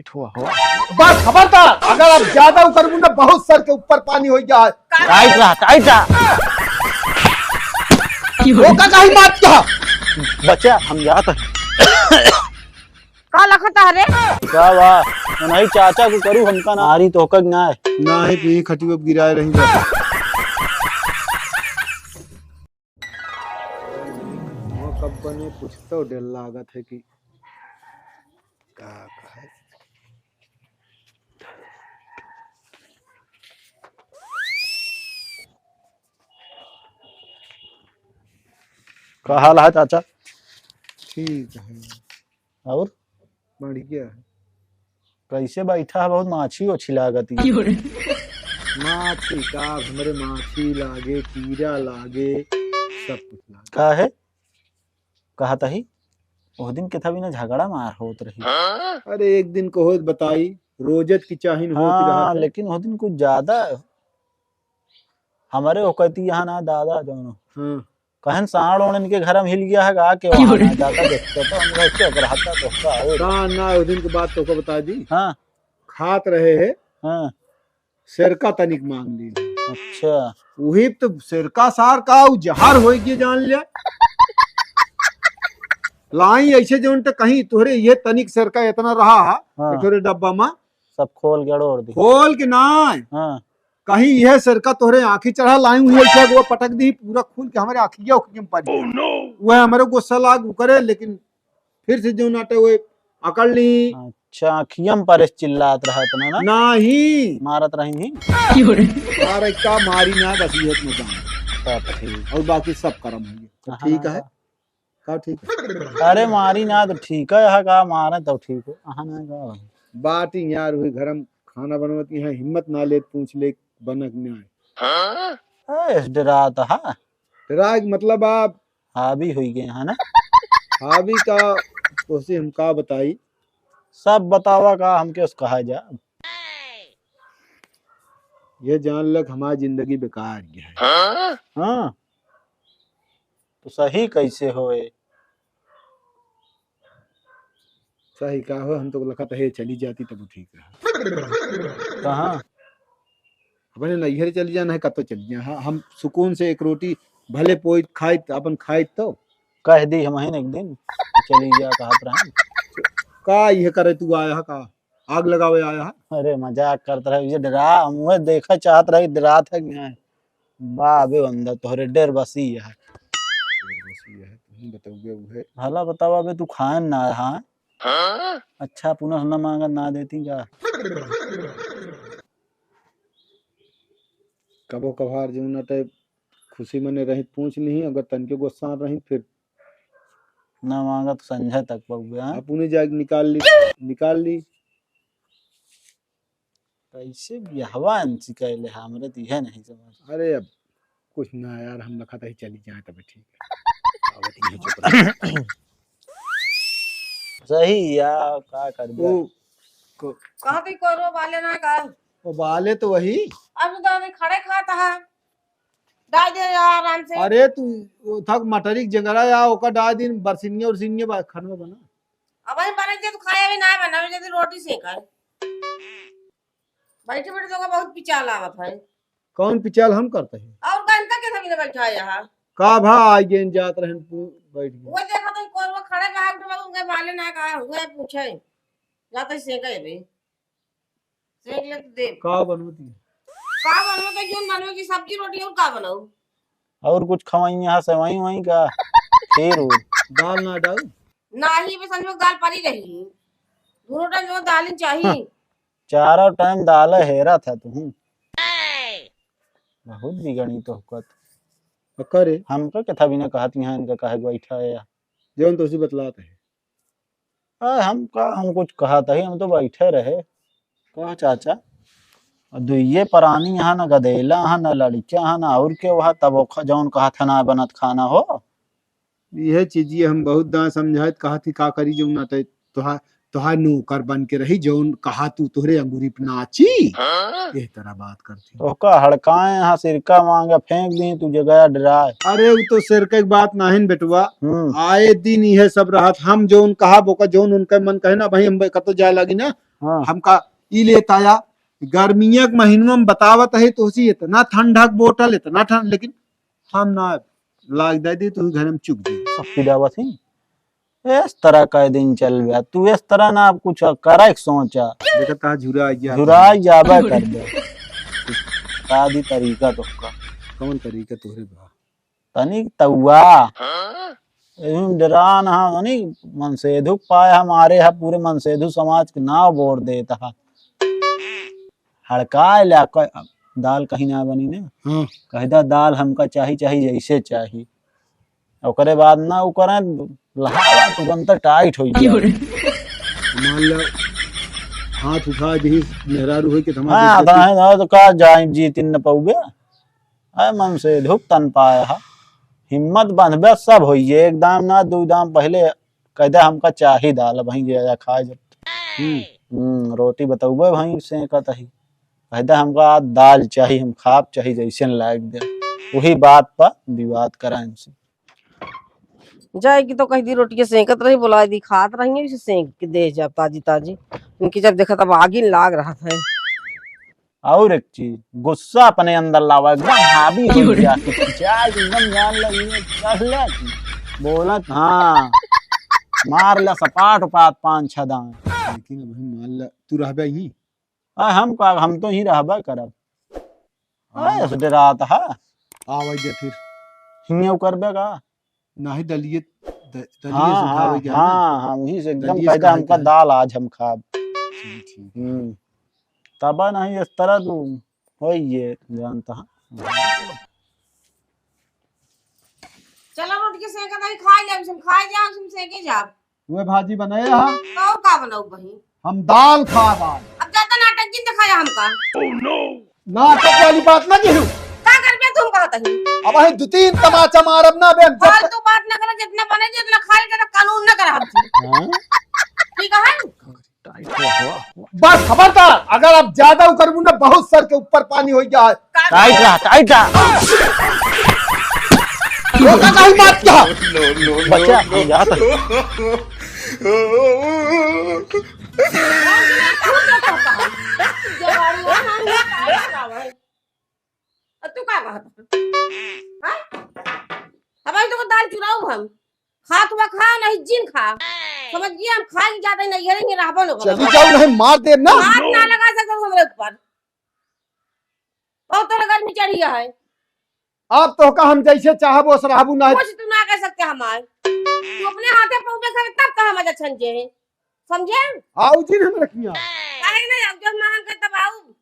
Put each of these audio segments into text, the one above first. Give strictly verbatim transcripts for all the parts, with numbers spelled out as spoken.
ठो हो। बस खबरदार, अगर आप ज्यादा उकरबू ना, बहुत सर के ऊपर पानी हो गया है। टाइट रहा, टाइट रहा। वो का कहीं मार क्या? बच्चा, हम जात हैं। का लखत है रे? का बा? नहीं चाचा को करू हमका ना। आरी तो हकक ना है। ना है, तो यही खटियो गिराए रही बा। कब बने, कुछ तो डर लागत है कि का कहे। का हाल है चाचा? ठीक है। और? बढ़िया है। कैसे बैठा है? बहुत माछी ओछी लागत है। माछी का, हमरे माछी लागे, कीड़ा लागे, सब कुछ लागे। का है? कहत ही, ओह दिन के था बिना झगड़ा मार होत रही। अरे एक दिन को होत बताई, रोजत की चाहिन होत हाँ, रहत है। लेकिन ओह दिन कुछ ज्यादा हमरे ओकती यहाँ ना दादा जौन हाँ। कहन साँड़ ओड़न के घर में हिल गया है गा के वहाँ ना दादा देखते तो हम घर चुप रहता तो का हो। ना, ना, उस दिन के बात तो को बता दी। हाँ। खात रहे है। हाँ। सिरका तनिक मांग ली। अच्छा। वही तो सिरका सार का उ जहर होई के जान ले। लाई ऐसे जौन तो कहीं तोहरे ये तनिक सिरका इतना रहा है, हाँ। तोहरे डब्बा में। सब खोल के अड़ोर दी। खोल के ना। हाँ। कहीं यह सिरका तोहरे आँखी चढ़ा लाई हुई ऐसे वो पटक दी पूरा खून के हमारे आँखी गया ओखी में पड़ गया। वह हमारे गुस्सा लाग करे, लेकिन फिर से जो नाटे वो अकड़ ली। अच्छा, अखियम पर चिल्लात रहा इतना ना? नहीं। मारत रही थी। अरे का मारी ना, बस ये इतना जान। सब ठीक। और बाकी सब करम है। तो हाँ, ठीक है। का ठीक है? अरे मारी ना तो ठीक है, यहाँ का मारे तो ठीक है। हाँ, ना का भाई। बात ही यार हुई, घर में खाना बनवती है, हिम्मत ना ले, पूछ ले, बनक ना है। ए, डरात हा। डरा के मतलब आप हावी हुई गए हैं ना? हावी का, उसे हम का बताई? सब बतावा का, हमके उस कहा जा। ये जान लग हमारी जिंदगी बेकार गया है। हाँ? तो सही कैसे होए? सही का हो, हम तो लखत है चली जाती तब ठीक रहा। कहाँ? अपने नैहर चली जाना है, कतो चली जा। हाँ, हम सुकून से एक रोटी भले पोइत खाइत, अपन खाइत तो। कह दी हम हैं एक दिन, चली जा कहत रहन। का ये करे तू आया है का? आग लगावे आया है? अरे मजाक करत रहे, ये डरा, हम उहे देखा चाहत रहे, डरात है कि नहीं? बा अबे अंदर तोहरे डेर बसी है। डेर बसी है, तुम बताओगे वो है। भला बताओ अबे तू खान ना, हाँ? अच्छा पुनः न मांगा ना देती का? कबो कभार जो ना ते खुशी मने रही पूछ ली, अगर तनके गुस्सा रही फिर ना मांगा तो संझा तक पउबे, हाँ? अपने जाके निकाल ली, निकाल ली। कैसे बियाहवा इनसे कैले, हमरे तो यह नहीं समझ। अरे अब कुछ ना यार, हम लखत ही चली जाए तब ठीक है। आवत ही है, चुप रह। सही या, का कर दिया? वो को- कहाँ पे कोरो वाले ना का? वो वाले तो वही। अब तो अभी खड़े खात है। डाल दे यार आराम से। अरे तू वो थक मटरी के जंगरा या ओकर डाल दिन बरसिनिया उरसिनिया बा-, खनवा बना। अब वही बने जे तू खाए भी ना बना, जैसे रोटी सेका है। बैठे बैठे तो बहुत पिचाल आवत है। कौन पिचाल हम करते हैं? और का इनका कैसे बिना बैठा है यहाँ? का भा आई गेन जात रहन पू-, बैठ गए। वो देखा तो कोरवा खड़े कहा उठे उनके माले ना कहा हुए पूछे। जाते सेके भी। सेक ले तो दे। का बनवती है? का बनवती है? जोन बनवे की सब्जी रोटी और का बनाऊ? और कुछ खवाई यहाँ सेवई वई का? खीर हो? दाल ना डाल? नाही, बस हम लोग दाल परी रही। दोनों टाइम जो दाल ही चाहिए। हाँ। चारों टाइम दाल हेरा था तू। बहुत बिगड़ी तो हुकत। अका रे। हमका के था भी ना कहत यहाँ इनका काहे बैठा है या? जौन तो उसी बतलात है। आ, हम का, हम कुछ कहत है, हम तो बैठे रहे। कहा चाचा, दुइये परानी यहाँ न गदेला, यहाँ न लड़किया, यहाँ न और के वहाँ तब ओखा जौन कहा था ना बनत खाना हो। यह चीज ये हम बहुत दाएं समझाए, कहा थी का करी जौन ना ते तोहा-, तोहार नौकर बन के रही, जौन कहा तू तोहरे अंगूरी पे नाची। हाँ? एह तरह बात करती। तो का हड़काए यहाँ सिरका मांगे फेंक दी, तू जगह डराए। अरे, वो तो सिरका की बात नाहिन बेटवा। हम्म। आए दिन यह सब रहत, हम जौन कहा बोका, जौन उनका मन कहे ना, भाई हम कतो जाए लागी ना, हाँ। हमका ई लेत आया, गर्मिया के महीनवा में बतावत है तो उसी इतना ठंडा के बोतल, इतना ठंड, लेकिन हम ना लाग दे दी तो घर में चुक दी। सब पिदावत ही। इस तरह का दिन चल गया, तू इस तरह ना अब कुछ करे के सोचा। देखा ता झुरा आ गया। झुरा जाबे कर दे। का दी तरीका तो का? कौन तरीका तोहरे बा? तनिक तउआ। एहू डरान हा, तनिक मनसेधु पाए हमारे हा, पूरे मनसेधु समाज के नाव बोर देत हा। हड़काए ला क-, दाल कहीं ना बनी ने। हाँ। कह दा, "दाल हमका चाही, चाही, जैसे चाही।" ओकरे बाद ना उ करें, लहावा तुरंत टाइट हो गया। मान ला, हाथ उठा दी, मेहरारू होई के धमाके हाँ, देती। तो है ना, तो का जाए, जीत न पाउबे। है मनसेधु तन पाए हा। हिम्मत बंधबे, सब होइए। एक दाम ना, दू दाम पहले कह दे, "हमका चाही दाल, वहीं जे आया खाए जब।" हम्म। हम्म, रोटी बतौबे वहीं सेंकत ही। कह दे, "हमका आज दाल चाही, हम खाब चाही, जैसे लायक दे।" वही बात पर विवाद करा इनसे। जाए कि तो कह दी, रोटी के सेंकत रही, बोला दी, खात रही, इसे सेंक के दे जब ताजी ताजी। इनकी जब देखा तब आगी लाग रहा था। और एक चीज, गुस्सा अपने अंदर लावा, एकदम हावी हो गया, कि खिंचा के एकदम जान लगी, चढ़ ले कि बोलत, हाँ, मार ले सपाट उपाट पाँच छह दांत। लेकिन अभी मान ला, तू रहबे ही? आ, हम का, हम तो ही रहबे करब। हाँ। आ, ऐसे डरात है। आवे दे फिर। हियाँ करबे का? नाही दलिए, द-, दलिए हाँ, से उठावे हाँ, के है ना? हाँ, हाँ, वही से एकदम दलिए से कह दे, काहे "हमका के है? दाल आज हम खाब।" ठीक, ठीक। हम्म। तबा नहीं इस तरह तू होई ये जानता है। चला रोटी के सेंका नहीं खाई ले, हम खाई जा, हम सेंके जा। उहे भाजी बनाए हा। तो का बनाऊ बहिन? हम दाल खाब आज। अब ज्यादा नाटक जिन दिखाया हमका। नाटक वाली बात ना किहू। का करबे तुम कहत ही? अब अही दू तीन तमाचा मारब ना बे, हम जब फालतू बात ना करो, जितना बने, जितना खाए, जितना कानून ना करा हमसे। हाँ? ठीक है? बस खबरदार, अगर आप ज्यादा उतरबू ना, बहुत सर के ऊपर पानी हो गया है। टाइट रहा, टाइट रहा। वो का कहीं बात क्या? बच्चा, हम जात हई। तू का कहत? हाँ? अब अभी तो दाल चुराऊ हम। खात हुआ खा, नहीं जिन खा। समझ गया, हम खाई ज्यादा नहीं, ये नहीं रहबो न करब। चली जाओ, नहीं मार देब ना। हाथ ना लगा सकते हमरे ऊपर। बहुत तोरे गर्मी चढ़ी है। आप तो का हम जैसे चाहब वैसे रहबू ना। कुछ तू ना कह सकते हमार। तू अपने हाथे पौबे खाबे तब तो हम अच्छा छन जे। समझे? आओ जिन हम रखिया। काहे नहीं, अब जब मांगन कर तब आऊ।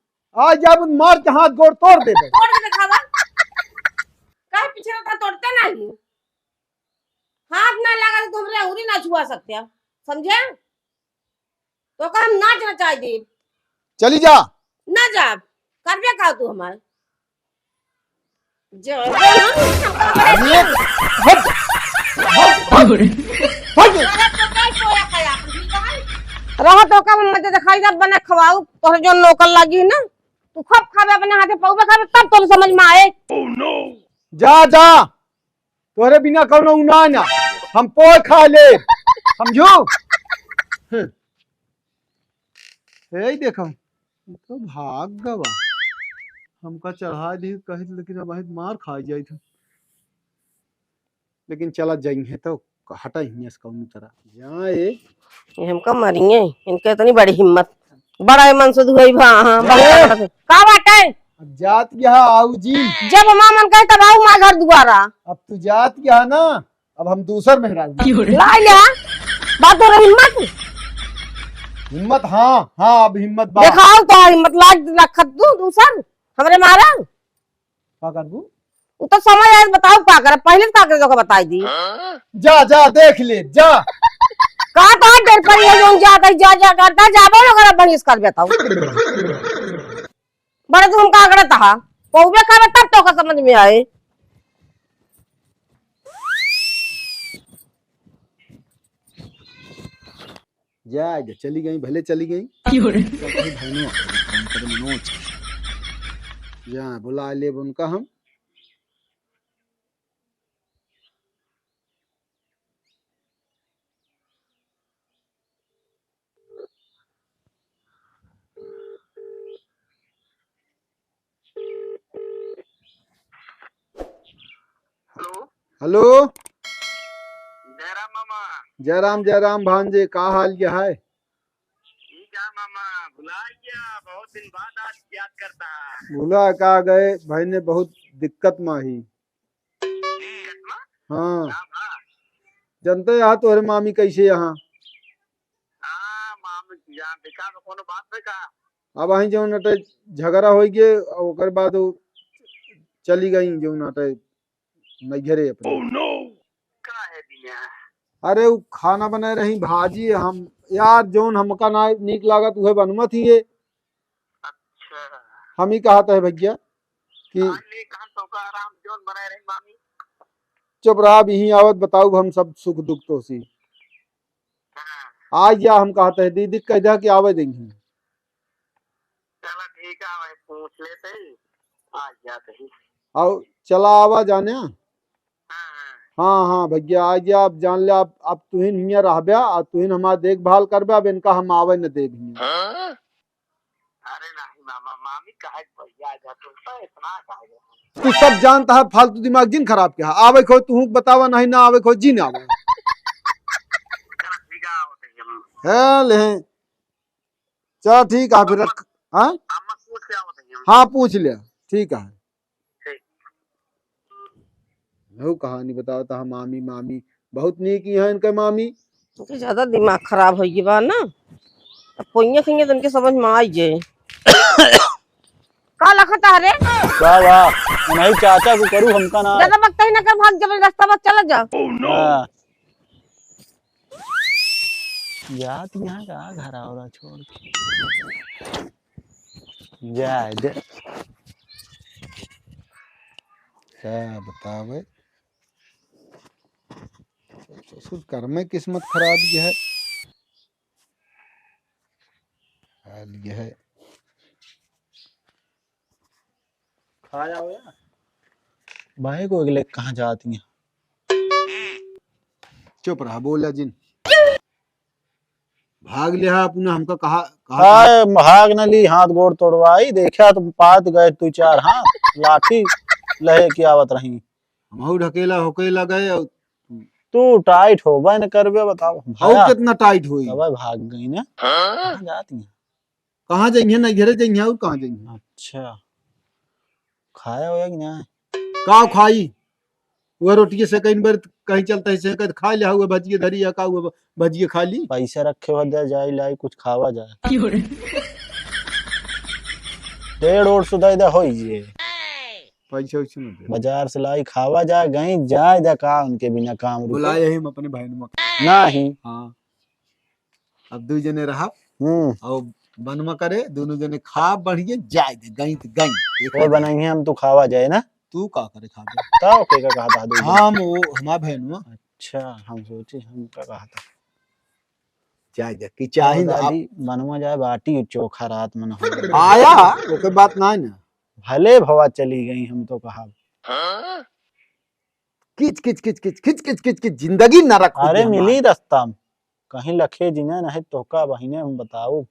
आ जब मार के हाथ गोड़ तोड़ देबे। तोड़ के दिखावा। काहे पीछे रहता, तोड़ते नहीं। हाथ ना लगा तो हमरे अंगुरी ना छुआ सकते, समझे? तो का हम नाच नचाई देब। चली जा। ना जाब, करबे का तू हमार? जा, जा, अरे, हट, हट, हट। रहा तो का मजे दिखाई दे, बना खवाऊ, तोहरे जो नौकर लगी ना, तू खूब खाबे अपने हाथे, पौबे खाबे, तब तोरे समझ में आए। जा, जा। तोहरे बिना कौनो उना ना, हम पोए खा ले, समझू? हम्म। ए देखो, तो भाग गवा। हमका चढ़ा दी कहित, लेकिन अब मार खा जाई था। लेकिन चला जाई है तो हटा ही कौनो तरह। जाए। ये हमका मारिए, इनके इतनी बड़ी हिम्मत। बड़ा ही मन से दुहई भा, हाँ, बड़ा ए! बड़ा से। का बाटे? अब जात गया आऊ जी। जब हमार मन कहे तब आऊ माँ घर दुआरा। अब तू जात गया ना, अब हम दूसर मेहरारू। लाई ले, हाँ? बात हो रही हिम्मत। हिम्मत, हाँ, हाँ, अब हिम्मत बा। देखाओ तो हिम्मत लाग रखत तू दूसर, हमरे मारा। का करबू? उ तो समय आए बताओ का करब, पहले का करे तो बताई दी। जा, जा, देख ले, जा। का तो डर पड़ी है, जोन जाता है, जा, जा करता, जाबो ना करब, बहिस कर बताओ। बड़े तुम का करत हा? पौबे खाबे तब तो का समझ में आए। जा, जा, चली गई, भले चली गई। की हो रे? चल, भाई, भाई, नो, फोन करे मनोज। जा, बुला लेब उनका हम। हेलो। जय राम मामा। जय राम, जय राम भांजे, का हाल क्या है? ठीक है मामा, भुला गया, बहुत दिन बाद आज याद करता। भुला का गए भाई ने, बहुत दिक्कत मा ही। दिक्कत मा? हाँ। का बा? जनते यहाँ तोहरे मामी कैसे यहाँ। हाँ, मामी यहाँ बेकार में कोनो बात है का? अब वहीं जौन अटे झगड़ा होइ गए, ओकर बाद वो चली गई जौन अटे नैहरे अपने। Oh no! का है बिना? अरे, उ खाना बनाए रही, भाजी, हम, यार, जौन हमका ना नीक लागत, उहे बनवत ही है। अच्छा। हम ही कहत है भैया कि हाँ, ले, कहाँ सौका आराम, जौन बनाए रही मामी। चुप रहा, अब यहीं आवत बताऊ, हम सब सुख दुख तोसी। हाँ। आज या हम कहत है, दीदी कह दिया कि आवे देंगे। चला ठीक है, वही पूछ लेते ही, आ जाते ही। आओ, चला आवा जाने। हाँ, हाँ। हाँ, हाँ, भैया, आ गया, अब जान ले, अब, अब तुहिन हियाँ रहब्या, आ तुहिन हमार देखभाल करब्या, अब इनका हम आवे न देब हियाँ। हाँ? अरे नहीं मामा, मामी कहे भैया आ जा, तुम तो इतना कहे। तू सब जानता है, फालतू दिमाग जिन खराब किया। आवे को तू बतावा, नहीं ना आवे को जिन आवे। चला ठीक है, आओ तो हम। है ले। चल ठीक है, फिर रख। हाँ? अम्मा पूछ के आवत है हम। हाँ, पूछ लिया। ठीक है। ठीक। हऊ कहानी बतावत है मामी, मामी बहुत नीक ही है इनके मामी। तो ज्यादा दिमाग खराब होइ गया बा ना, अब पोइया खइया तो इनके समझ में आई जाए। का लखत है रे? का बा? नहीं चाचा को करू हमका ना। ज्यादा बकता ही ना कर, भाग जबरदस्ता मत चला जा। हाँ। जात यहाँ का घर आवला छोड़ के। जाए दे। का बतावे? ससुर कर में किस्मत खराब ये है। हाल ये है। खा जाओ यार। भाई को अगले कहाँ जाती हैं? चुप रहा, बोला जिन। भाग लिया अपना, हमका कहा, कहा था। आए, भाग न ली, हाथ गोड़ तोड़वाई, देखा तो पात गए तू चार हाथ, लाठी लहे के आवत रही। हमहू ढकेला होके लगे और तू टाइट होबे न करबे, बताओ। और भया। कितना टाइट होई? तबे भाग गई ना। हाँ? कहाँ जाती हैं? कहाँ जाइहैं? नैहरे जाइहैं, और कहाँ जाइहैं? अच्छा, खाया होया कि ना? का खाई? वह रोटिये से कई बार कहीं चलता है, से कहीं खा लिया, हुआ भजिए धरी या का हुआ, भजिए खा ली। पैसा रखे हो दे, जाई लाई कुछ खावा जाए। क्यों रे? डेढ़ ओढ़ सुधाई दे होई जे। पैसा वैसे न दे। बाजार से लाई खावा जाए, गई जाए दे का उनके बिना काम रुके। बुलाए ही हम अपने बहन में। नहीं। हाँ। अब दुइ जने रहा। हम्म। और बनवा करे, दोनों जने खा बढ़िया जाए दे, गई तो गई। एक और आदमी। बनाई है हम तो खावा जाए ना। तू का करे खाबे? का ओके का कहा था दो जने? हम वो, हमार बहन हुआ। अच्छा, हम सोचे हम का कहा था। जाए दे, कि चाही और ना दादी, आप बनवा जाए बाटी चोखा रात में न हो। आया, ओके बात ना है ना। भले भवा चली गई, हम तो कहा। हाँ? किच, किच, किच, किच, जिंदगी नरक हो अरे, गया मिली हमार। रास्ता में। कहीं लखे जिने नहीं तो का बहिने हम बताऊ।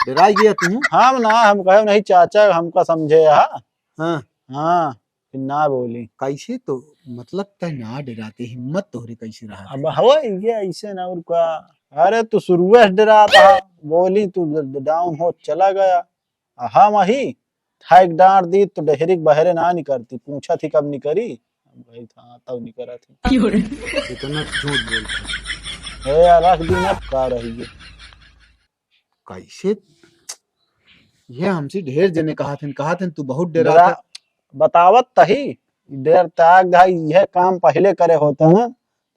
डराई गया तू? हम ना, हम कहे नहीं चाचा हमका समझे हा। हाँ। हाँ, फिर ना बोली। कैसे तो, मतलब, तय ना डराते, हिम्मत तोहरे कैसे रहा? अब हवा ये ऐसे ना और का। अरे, तू शुरुए से डराता हा। बोली, तू ड-, ड-, डाउन हो चला गया। आ हम ही, ठाइक डांट दी तो डेहरी के बहरे ना निकरती, पूछत ही कब निकरी? हम कही था, तब निकरत ही। क्यों रे? इतना झूठ बोलता है। ए, अलग दिन अब का रही है? कैसे? ये हमसे ढेर जने कहा थे, कहा थे, तू बहुत डरा डरा-, था। बतावत तही, डर ताक भाई, यह काम पहले करे होते हैं,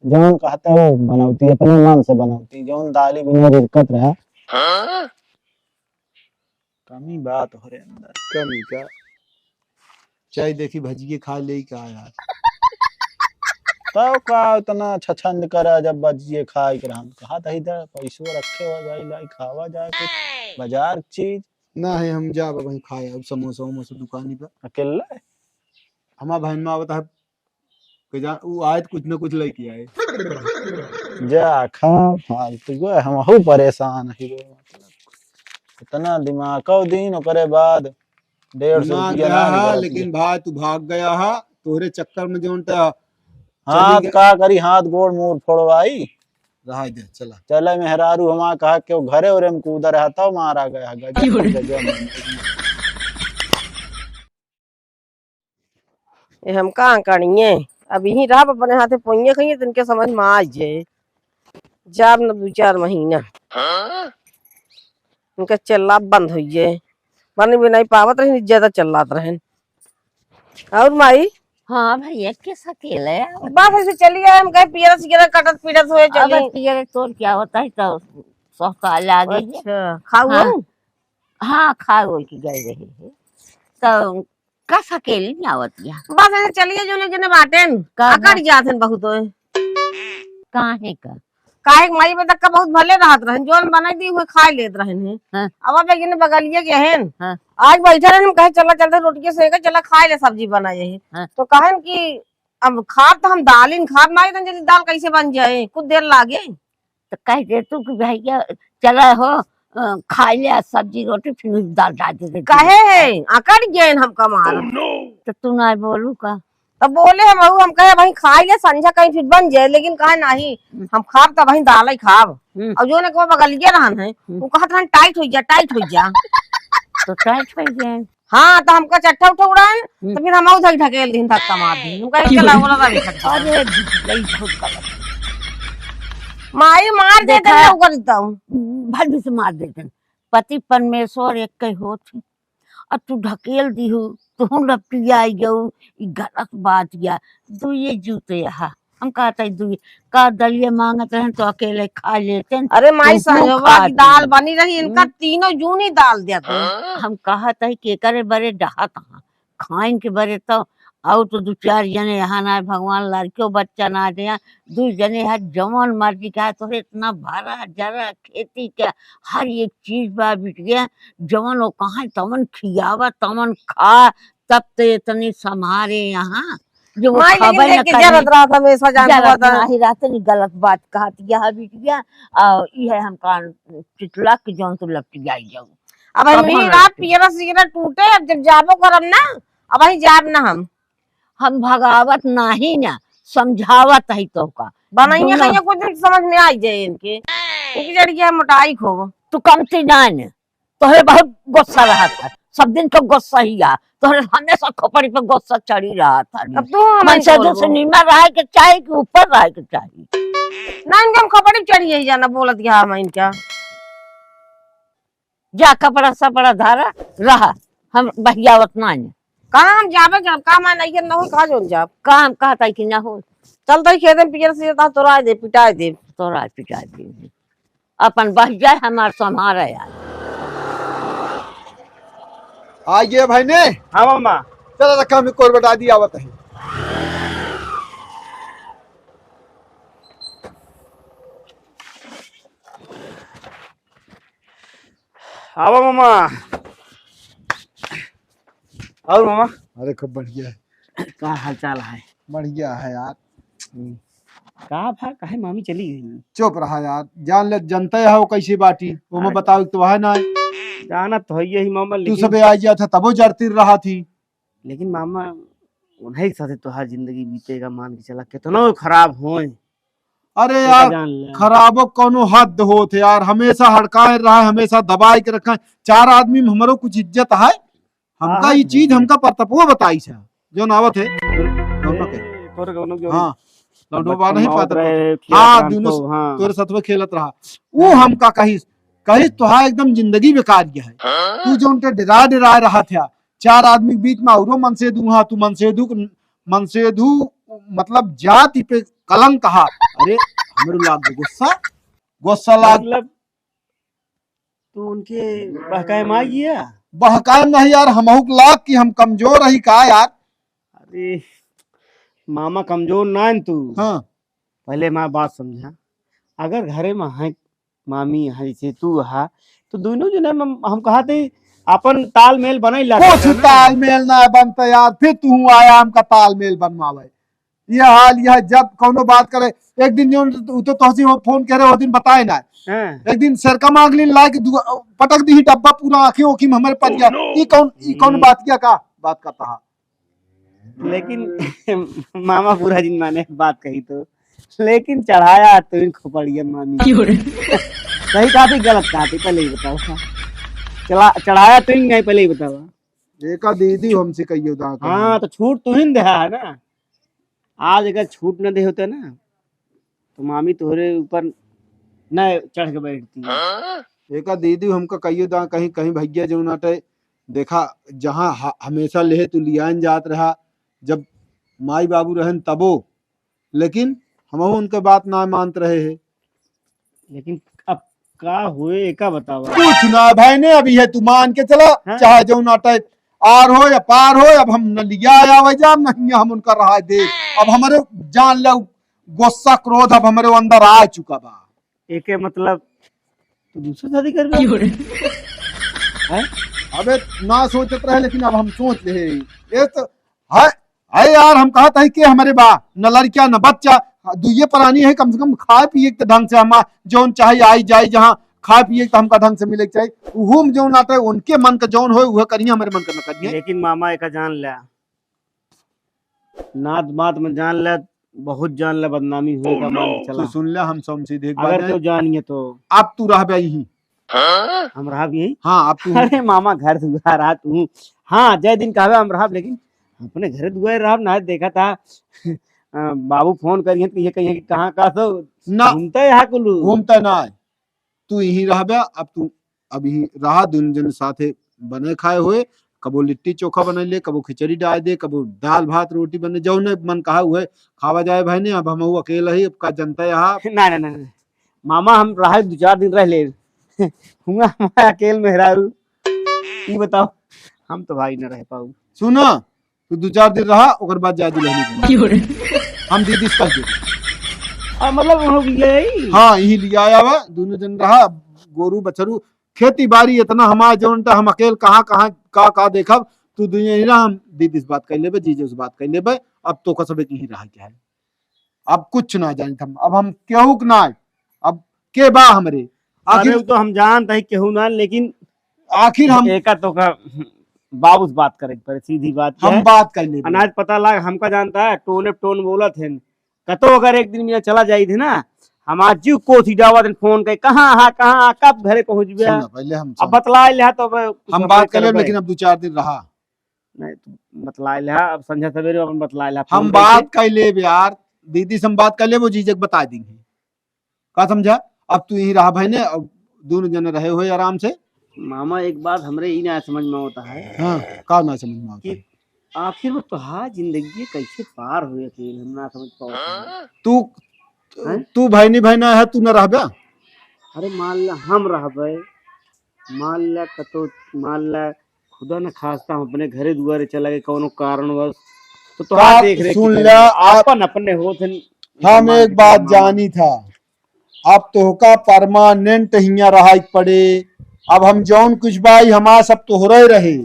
जौन कहते हो बनौती, अपने मन से बनौती, जौन दाली बिना रिरकत रहा। हाँ? कमी बा तोहरे अंदर। कमी का? चाहे देखी भजिए खा ले का यार। तब का उतना छछंद करा जब भजिए खाए के रहन? कहा था इधर पैसो रखे हो जाए, लाई खावा जाए कुछ बाजार चीज। ना है, हम जाब वहीं खाए, अब समोसा वमोसा दुकानी पर। अकेले? हमार बहन में आवत है, के जा, उ आए तो कुछ ना कुछ लेके आए। जा, खा, फालतू को, हमहू परेशान ही रे। इतना दिमाग का दिन, ओकरे बाद डेढ़ सौ दिमाग रुपया गया ना है, निकलत लेकिन है। भाई, तू भाग गया है, तोहरे चक्कर में जौन ता हाथ चली गई। का करी, हाथ गोड़ मुड़ फोड़वाई। रहा दे, चला। चले मेहरारू हमार कहा के घरे ओरे में कूदा रहा था, मारा गया, गजब, गजब। ये हम का करिए, अब यहीं रहब, अपने हाथे पोइये खाइए, तिनके समझ में आ जाए। जाब न दू चार महीना, उनका चिल्ला बंद हो जाए, बन भी नहीं पावत रहन, ज्यादा चिल्लात रहन। और माई? हाँ भैया, किस अकेले है? बस ऐसे चली आए, हम कहे पियरस गिरा कटत पीड़त हुए अब चली। पियरस तोर क्या होता है तो सस्ता लागे है। अच्छा, खाऊ हाँ। हम? हाँ, खाए ओए के गए रहे हैं। तो कस अकेले नहीं आवत या? बस ऐसे चलिए, जोने जने बाटेन, का अकड़ बा? जात हन बहुत ओए। काहे का? काहे के माई बतक का बहुत भले रहत रहन, जोन बनाई दी हुए खाए लेत रहन है। हाँ। अब अब एक जने बगलिए के हन। हाँ। आज बैठे रहन, हम कहे चला चलते रोटिए सेके, चला खाए ले सब्जी बनाए है। हाँ। तो कहन कि अब खाब तो हम दालिन खाब, माई तन जल्दी दाल कैसे बन जाए, कुछ देर लागे। तो कह दे तू कि भैया चला हो, अ, खाए ले सब्जी रोटी, फिर दाल डाल दे दे। काहे है? अकड़ गए हम कमार। तो तू ना बोलू का? तब बोले हम, हम कहे भाई खाए ले संझा कहीं फिर बन जाए, लेकिन कहे नहीं, हम्म। हम खाब तब वहीं दाल ही खाब। हम्म। और जो ने को बगलिए रहन है, हम्म। वो कहत रहन टाइट हो जा, टाइट हो जा। तो टाइट हो गए। हाँ, तो हमका चट्ठा उठा उड़ान, हम्म। तो फिर हम उधर ढकेल दिन धक्का मार दिन। हम कहे, "चला, बोला, गाड़ी खड़ जा।" अरे, गई बहुत गलत। माई मार देते देखा? हैं, ओकर तो। भल से मार देते हैं। पति परमेश्वर एक के होत है। अब तू ढकेल दिहू, तू लपटियाई गऊ, ई गलत बात या। दुइये जूते हा। हम कहत हई दुई, का दलिया मांगत रहन तो अकेले खा लेते। अरे माई, तू क्यों संजोबा खात की दाल हई? बनी रही, इनका हम्म। तीनों जूनी दाल देत हैं। हम कहत हई कि एकरे बरे डहत हाँ, खाइन के बरे तो, और तो दू चार जने यहाँ ना, भगवान लड़कियों बच्चा ना दे, दू जने है, जवन मर्जी का, तोरे इतना भरा जरा खेती के हर एक चीज बा बिटिया, जवन वो कहाँ तवन खियावा, तवन खा, तब तो इतनी संभारे यहाँ। जो वो माई, लेकिन खाबे न देख के करे। जरत रहत हमेशा, जान जरत हुआ था। नाही रहत, नहीं गलत बात कहत यह बिटिया। आ, ई है हम कान चितला के जौन तू लपटियाई जाऊ। अब हम कबो ही ना रात लपटी। पियरा सिगरा टूटे, अब जब जाबो करब ना, अब ही जाब ना हम। हम भगावत नाही ना, समझावत है तो का। बनाइए दुनो। खाइए, कुछ दिन समझ में आई जाए इनके। इनकी जड़ क्या मोटाई खो। तू कमती ना ने। तोहरे बहुत गुस्सा रहत है, सब दिन तो गुस्सा ही आ, तोहरे हमेशा खोपड़ी पे गुस्सा चढ़ी रहत है। अब तू हमें मन से बोल दो। से नीमा रहे के चाही कि ऊपर रहे के चाही? ना, इनका हम खोपड़ी पे चढ़ी है जाना, बोलत गया हम इनका। जा कपड़ा सपड़ा धारा रहा, हम बहियावत ना है। कहाँ हम जाबे के, हम काम नहीं है, ना हो, कहाँ जोन जाब? काम कहता है कि ना हो। चल तो खेते में पियर से तोरा दे, पिटाए दे। तोरा पिटाए दे। अपन बस जाए, हमार संभारे आए। आ गए भाई ने। हाँ मामा। चलो रखा, हमें कोर बटा दी, आवत है। आवा मामा। और मामा? अरे खूब बढ़िया है। का हाल चाल है? बढ़िया है यार। का भा, काहे मामी चली गई? चुप रहा यार, जान ले, जनते हो कैसी बाटी, वो मैं अरे। बताओ तो है ना। जानत तो है यही मामा, तू लेकिन सबे आ गया था, तबो जरती रहा थी। लेकिन मामा, उन्हीं के साथे तोहार जिंदगी बीतेगा, मान के चला, कितना खराब होए। अरे ये तो यार, जान ले। खराबो कौनो हद होत है यार, हमेशा हड़काए रहा है, हमेशा दबाए के रखा है। चार आदमी में हमरो कुछ इज्जत है, हमका हाँ, ई हाँ, चीज बिल्कुल। हमका परतपुआ बताई से, जौन आवत है, ए, कौनो के। तोरे कौनो के हाँ, लौंडो बचपन बा नहीं में पाता आवत रहे, था। खेलत हाँ, रहन दुनो तो, स-, हाँ। तोरे सथवे खेलत रहा। वो हाँ। हमका कहिस, कहिस तोहार एकदम जिंदगी बेकार गया है। हाँ? तू जौन के डरा डरा रहा था, चार आदमी के बीच में औरो मनसेधू, हाँ, तू मनसेधू के, मनसेधू, मतलब जाति पे कलंक हा। अरे, हमरो लाग गो गुस्सा, गुस्सा लाग। मतलब, तू उनके बहकाए में आ गया? बहकाए नहीं यार, हमहू के लाग कि हम कमजोर रही का यार? अरे, मामा कमजोर ना है तू। हाँ। पहले हमार बात समझा। अगर घरे में है मामी है, जैसे तू हा, तो दोनों जने में हम कहा थे अपन तालमेल बनाई ला कुछ करते हैं ना। तालमेल ना बनता यार, फिर तू आया हमका तालमेल बनवावे। ये हाल यह जब कौनो बात करे, एक दिन जो उ तो तोहसी हो फोन करे, वो दिन बताए ना। हाँ। एक दिन सरका मांग ली ला के दु-, पटक दी डब्बा पूरा आँखें ओखी में हमारे पच गया। Oh, no। ई कौन, ई कौन हम्म। बात किया का? बात करता हा। लेकिन मामा बुरा जिन माने बात कही तो, लेकिन चढ़ाया तुहिन खोपड़िया मामी। क्यों रे? सही कहा थी, गलत कहा थी, पहले ही बतावा। चला, चढ़ाया तुहिन नहीं, पहले ही बतावा। एका दीदी हमसे कहियो दा कहियो। हाँ, तो छूट तुहिन देहा है ना। आज अगर छूट न दे होते ना, तो मामी तोहरे ऊपर न चढ़ के बैठती। एका दीदी हमका कहियो दा कहीं, कहीं भैया जौन आटे, देखा, जहाँ ह-, हमेशा लेहे तू लियान जात रहा, जब माई बाबू रहन तबो, लेकिन हमहू उनके बात ना मानत रहे है। लेकिन अब का हुए, एका बतावा। कुछ ना भाई ने, अभी है तू मान के चला, हाँ। चाहे जौन आटे आर हो या पार हो, अब हम न लिया आवे जाम, न हियाँ हम उनका रहा दे। अब हमरे जान ले गुस्सा क्रोध अब हमरे अंदर आ चुका बा। एके मतलब तू दूसरे शादी करबे? हैं? अबे ना सोचत रहे, लेकिन अब हम सोच ले। ये तो है, है यार, हम कहत है कि हमरे बा न लड़किया न बच्चा, दुइये प्राणी है, कम से कम खाए पिए के तो ढंग से हम जौन चाहे आई जाए, जहाँ खाए पिए के तो हमका ढंग से मिले के चाही, उहू में जौन आटे उनके मन का जौन होए उहे करिए, हमरे मन का न करिए। लेकिन मामा एका जान ल्या, नात बात में जान ले, बहुत जान ले, बदनामी होए का मान के चला। तू सुन ले, हम सब सीधे एक अगर बात है। तू जानिए तो। अब तू रहबे यहीं। हम रहब यहीं? हाँ, अब तू। अरे मामा, घर दुआर आ तू। हाँ, जय दिन कहबे हम रहब, लेकिन अपने घर दुआर रहब ना, देखा था, अ, बाबू फोन करिए तो ये कहिए कि कहाँ का तो ना। घूमते यहाँ कुलू। घूमते ना है। तू यहीं रहबे, अब तू अब यहीं रहा, दुनू जन साथे बने खाए होए, कबो लिट्टी चोखा बने ले, कबो खिचड़ी डाल दे, कबो दाल भात रोटी बने, जौने मन कहा हुए खावा जाए भाई ने। अब हमहू अकेला ही, अब का जनता यहाँ। ना, ना, ना, ना। मामा, हम रहे दो चार दिन रह ले। हुआ हमारा अकेल मेहरारू। ई बताओ, हम तो भाई न रह पाऊ। सुना, तू दो चार दिन रहा, ओकर बाद जाए दुल्हनी के। क्यों रे? हम दीदी से कह दे। आ, मतलब, हम लोग यही? हाँ, यही लिया आया बा, दुनू जन रहा, गोरू बछरू, खेती बारी इतना हमार जौन टा हम अकेल कहाँ, कहाँ, का, का देखब, तू दुनिया ही रहा, हम दीदी से बात कर लेबे, जीजे से बात कर लेबे, अब तो का सबे की ही रहा क्या है, अब कुछ ना जानित हम, अब हम केहू के ना, अब के बा हमरे, अरे, आखिर उ तो हम जानत हई केहू ना, लेकिन आखिर हम एका तो का बाबू से बात करे के पड़े, सीधी बात हम है। बात कर लेबे। अनाज पता लाग, हमका जानता है, टोने टोन बोलत है। कतो अगर एक दिन मियाँ चला जाई थे ना, हमार जीव कोसी जावत है, फोन के, "कहाँ हा, कहाँ हा, कब घरे पहुँचबे?" सुन ना, पहले हम अब सुन। बतला लिया तो अब कुछ हम अपने बात कर लेब, करबे। लेकिन अब दो चार दिन रहा। नहीं, तू बतला लिया, अब संझा सवेरे अपन बतला लिया, हम फोन बात करके। कर लेब यार, दीदी से हम बात कर लेब, वो जीजे के बता देंगे। का समझा? अब तू यहीं रहा भाई ने, अब दोनों जने रहे हुए आराम से। मामा, एक बात हमरे ई ना समझ में होता है हाँ, का ना समझ में होता कि है? आखिर वो तोहार जिंदगी कैसे पार हुए अकेले, हम ना समझ पावत है। तू, हैं? तू भाई नहीं भाई ना है, तू ना रहबे? अरे मान ला हम रहबे, मान ला कतो, मान ला खुदा न खास्ता हम अपने घरे दुआरे चला गए कौनो कारणवश, तो तोहार का देख रेख सुन के ला, आप आपन अपने होत हन, हम मान एक के बात चला मामा। जानी था, अब तोहका परमानेंट हियां रहाई के पड़े। अब हम जौन कुछ बा, ई हमार सब तोहरे रहे,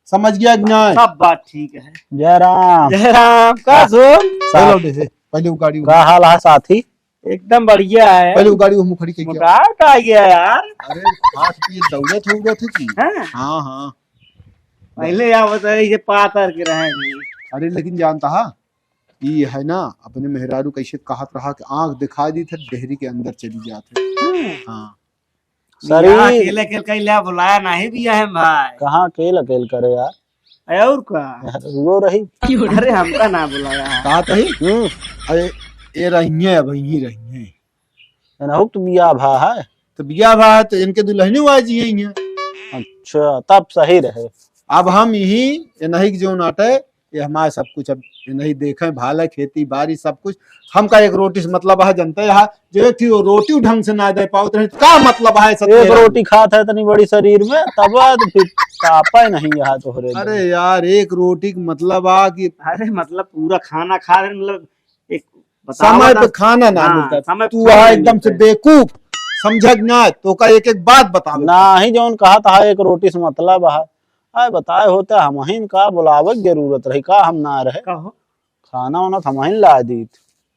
समझ गया कि नहीं? सब बात ठीक है। जय राम। जय राम। का हाँ। सुन? साथ हेलो दे, पहले वो गाड़ी का हाल है साथी? एकदम बढ़िया है। पहले वो गाड़ी वो मुखड़ी के क्या? मोटाव का आ गया यार। अरे, खात पिए दौड़त हो गए थे कि? हाँ। हाँ, हाँ। पहले या बताए, ये पातर के रहे हैं। अरे, लेकिन जानता हा, ई है ना, अपने मेहरारू कैसे कहत रहा कि आँख दिखाई दी थे, डेहरी के अंदर चली जात है। हाँ। हाँ। सरी। बियाह अकेले अकेले कइले, बुलाया नहीं बियाह में भाई। कहाँ अकेल अकेल करे यार? अरे और का? यार, रुओ रही। अरे हमका ना बुलाया है। कहा तही? हम्म। अरे, ये रही है, अब यहीं रही है। एनहु तो बियाह भा है। तो बियाह भा है, तो इनके दुल्हनी हुआ जी हैं। अच्छा, तब सही रहे। अब हम यही, ये नहीं कि जो नाटे, ये हमारे सब कुछ, अब ये नहीं देखे, भाला, खेती बाड़ी, सब कुछ। हमका एक रोटी से मतलब है, जनते हैं, जो एक ठो रोटी ढंग से ना दे पावत रहे, तो का मतलब है, सब एक तेरा? रोटी खात है इतनी बड़ी शरीर में, तब तो फिर तापे नहीं यहाँ तोहरे अरे में। यार, एक रोटी के मतलब आ कि अरे मतलब पूरा खाना खा रहे, मतलब एक बतावा समय ना। पे खाना ना हाँ, मिलता। समय पे तू खाना वहाँ नहीं एकदम से मिलता है। बेवकूफ, समझा कि ना? तो का एक एक बात बतावे। ना ही जौन कहा था, एक रोटी से मतलब है। आए बताए होते, हमहिन का बुलावे के जरूरत रही, का हम ना रहे? का हो? खाना वाना तो हमहिन ला दीत।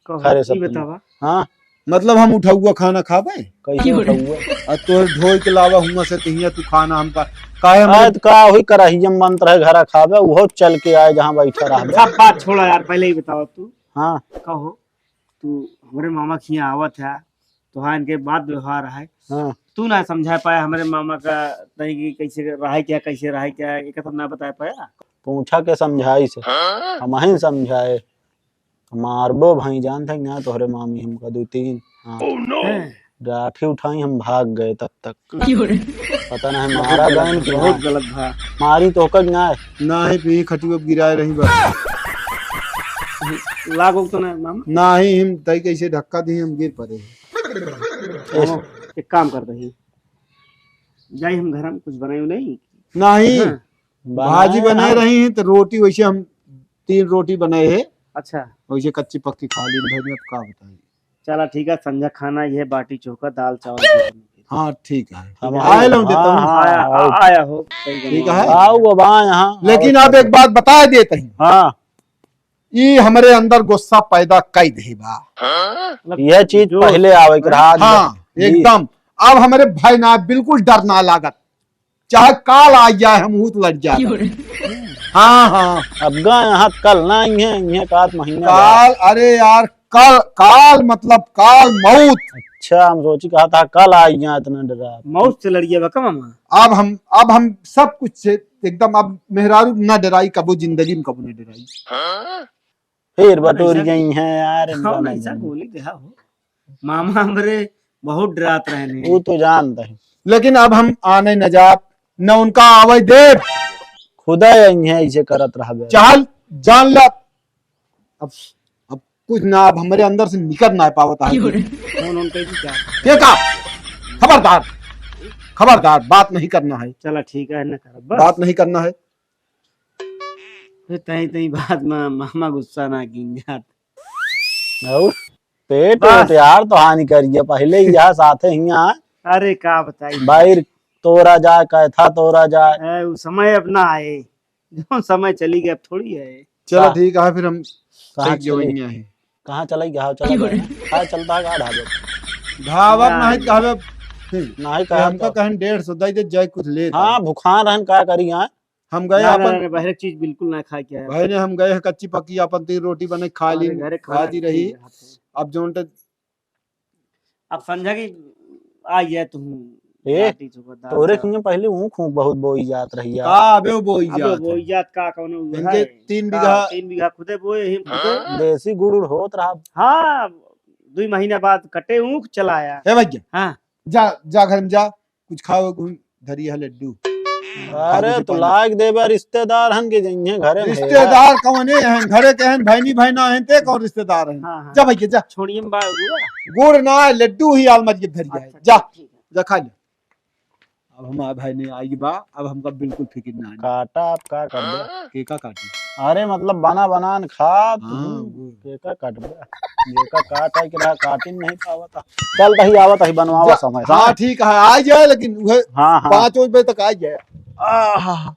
का हो? खरे ई सपने। बतावा। हाँ। मतलब हम उठौआ खाना खाबे? कैसे उठौआ? आ तोहर ढोई के लावा हुआ से तहिया तू खाना हमका काहे हमरे आज का हुई, कराही जब मन रहे घरा खाबे, उहो चल के आए जहाँ बैठा रहबे। सब बात छोड़ा यार, पहले ही बताओ तू। हाँ। कहो, तू हमरे मामा के यहाँ आवत है, तोहार इनके बात व्यवहार है। हाँ। तू ना समझा पाया हमरे मामा का, नहीं कि कैसे रहे क्या, कैसे रहे क्या, एक तो ना बता पाया। पूछा के समझाई से, हम ही समझाए। मारबो भाई, जानत है ना तोहरे मामी हमका दो तीन। हाँ। हैं? लाठी उठाई, हम भाग गए तब तक। पता नहीं मारा गए कि बहुत ना। गलत भा। मारी तो कब ना। ना ही भी खटियो गिराए रही बा। लागो तो ना मामा। ना ही हम तई कैसे धक्का दी, हम गिर पड़े। मामा, एक काम कर दही, जाई हम घर में कुछ बनाई नहीं। नहीं। हाँ। भाजी बनाए रही हैं तो रोटी वैसे हम तीन रोटी बनाए हैं। अच्छा। वैसे कच्ची पक्की खा ली भाई, अब का बताई। चला ठीक है, संझा खाना ये बाटी चोखा, दाल चावल। हाँ ठीक है। हम आए लो देता हूँ। हाँ, आया, हाँ। आ-, आया हो, सही ठीक है। आओ बाबा यहाँ। लेकिन आप एक बात बता देते हैं। हाँ। ई हमरे अंदर गुस्सा पैदा कई दही बा। मतलब यह चीज जो पहले आवे के रहा। हाँ, जी। एकदम। अब हमरे भय ना, बिल्कुल डर ना लागत। चाहे काल आ जाए, हम ऊत लड़ जाए। हाँ, हाँ। अब गा यहाँ कल ना आई है, इन्हें का आध महीना काल, बाद। अरे यार, काल, काल मतलब काल मौत। अच्छा, हम सोची कहा था कल आई यहाँ इतना डरा। मौत से लड़िए बा का मामा? अब हम, अब हम सब कुछ से एकदम, अब मेहरारू ना डराई, कबो जिंदगी में कबो ना डराई। फिर बटोरी गई हैं यार, इनका हम नहीं ऐसा जाने। गोली देहा हो। मामा हमरे बहुत डरात रहने। वो तो जानता है। लेकिन अब हम आने न जाब, न उनका आवे देब। खुदा यही है, ऐसे करत रहबे। चल, जान ला। अब, अब कुछ ना, अब हमरे अंदर से निकल ना पावत है। क्यों रे? फोन, फोन कैसे क्या? ये का? खबरदार, खबरदार, बात नहीं करना है। चला ठीक है, न करब, बस। बात नहीं करना है। फिर तई, तई बात में मामा गुस्सा ना कीन जात। और पेट बस। वेट यार तो हानि करिए, पहले ही यहाँ साथे ही यहाँ। अरे का बताई। बाहर तोरा जाए, कैथा तोरा जाए। ए, उ समय अब ना आए, जो समय चली गए, अब थोड़ी है। चलो का? ठीक है, फिर हम कहाँ सही जो चली? ही है। कहाँ चलाई गया? चला गया। हाँ, चलता है, कहाँ ढाबे? ढाबा ना। नहीं कहबे। हम्म। नहीं ये कहब हमका तो। कहें डेढ़ सौ दे दे, जाए कुछ ले हाँ, ताई। भुखान रहन का करी यहाँ? हम गए ना, ना, अपन ना, ना, बाहर की चीज बिल्कुल ना खाए के है। भाई ने हम गए हैं कच्ची पक्की अपन तीन रोटी बने खा ली, हमारे घरे खाना भाजी रही। ठीक है। अब जोन टे अब संझा की आ गया तू ए, बाटी चोखा, दाल तोरे चावल। किंगे पहले ऊख, ऊख बहुत बोई जात रही यार। का अबे वो बोई अबे जात बोई है। जात का कौनो वो इनके है? तीन का बीघा तीन बीघा खुदे बोए ही खुदे। देसी गुड़ उड़ होत रहा। हाँ, दुई महीना बाद कटे ऊख चलाया। ए भैया, हाँ। जा, जा घर में जा, कुछ खाओ, घूम धरी है लड्डू। अरे, खाओ, तो पानी। लाग देबे, रिश्तेदार हन के जइहे घरे में। रिश्तेदार कौने हैं? घरे के हैं, बहनी बहना हैं, ते कौन रिश्तेदार हैं? हाँ, हाँ। जा भैया, जा। छोड़िए में बा-, गुड़। गुड़ ना है, लड्डू ही आलमज के धरी है। अच्छा, जा, ठीक है। जा खा ले। अब हमारे भाई नहीं आएगी बा, अब हमका बिल्कुल फिक्र ना है। काटा आप का कर दे? के का काटी? अरे, मतलब, बना बना न खा, तू हाँ, वो। के का काटबे? ये का काट है कि रहा, काटिन नहीं पावत। चल, तही आवत, तही बनवावा जा, समय, हाँ, हाँ? ठीक है, आ जाए, लेकिन वह हाँ, हाँ। पाँच बजे तक आ जाए। आहा।